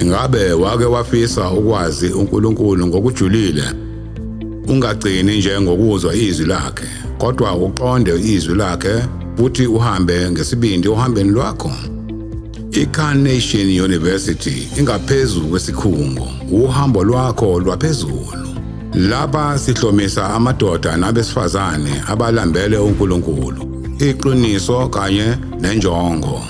Ingabe wake wafisa ukwazi uNkulunkulu ngokujulile? Ungagcini nje ngokuzwa izwi lakhe, kodwa uqonde izwi lakhe futhi uhambe ngesibindi ohambeni lwakho. I-Carnation University ingaphezu kwesikhungo, uhambo lwakho lwaphezulu. Lapha sihlomisa amadoda nabesifazane abalambele uNkulunkulu, iqiniso kanye nenjongo.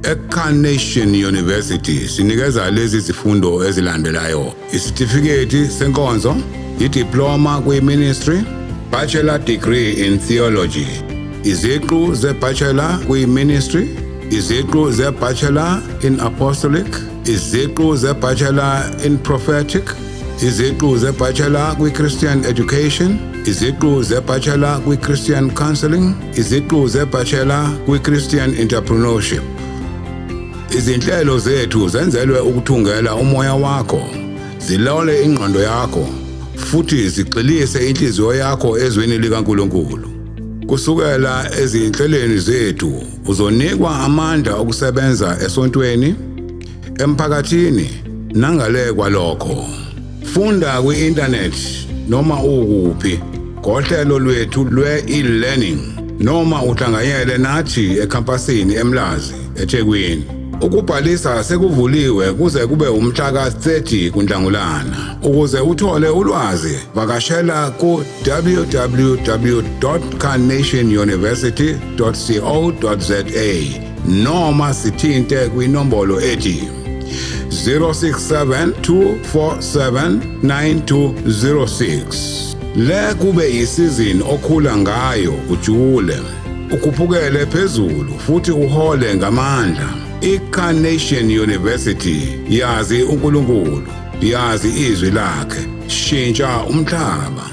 E-Carnation University sinikeza lezi zifundo ezilandelayo: isitifiketi senkonzo, idiploma kwi-ministry, bachelor degree in theology, iziqu ze-bachelor kwi-ministry, iziqu ze-bachelor in apostolic, iziqu ze-bachelor in prophetic, iziqu ze-bachelor kwi-Christian education, iziqu ze-bachelor kwi-Christian counseling, iziqu ze-bachelor kwi-Christian entrepreneurship. Izinhlelo zethu zenzelwe ukuthungela umoya wakho, zilole ingqondo yakho, futhi zigxilise inhliziyo yakho ezwini likaNkulunkulu. Kusukela ezinhlelweni zethu uzonikwa amandla okusebenza esontweni, emphakathini nangale kwalokho. Funda kwi-internet noma ukuphi ngohlelo lwethu lwe-e-learning noma uhlanganyele nathi ekhampasini eMlazi, eThekwini. Ukubhalisa sekuvuliwe kuze kube umhla ka-30 kuNhlangulana. Ukuze uthole ulwazi, vakashela ku-www.carnationuniversity.co.za noma sithinte kwinombolo ethi 067 247 9206. Le kube isizini okhula ngayo ujule, ukhuphukele phezulu futhi uhole ngamandla. I-Carnation University, yazi uNkulunkulu, yazi izwi lakhe, shintsha umhlaba.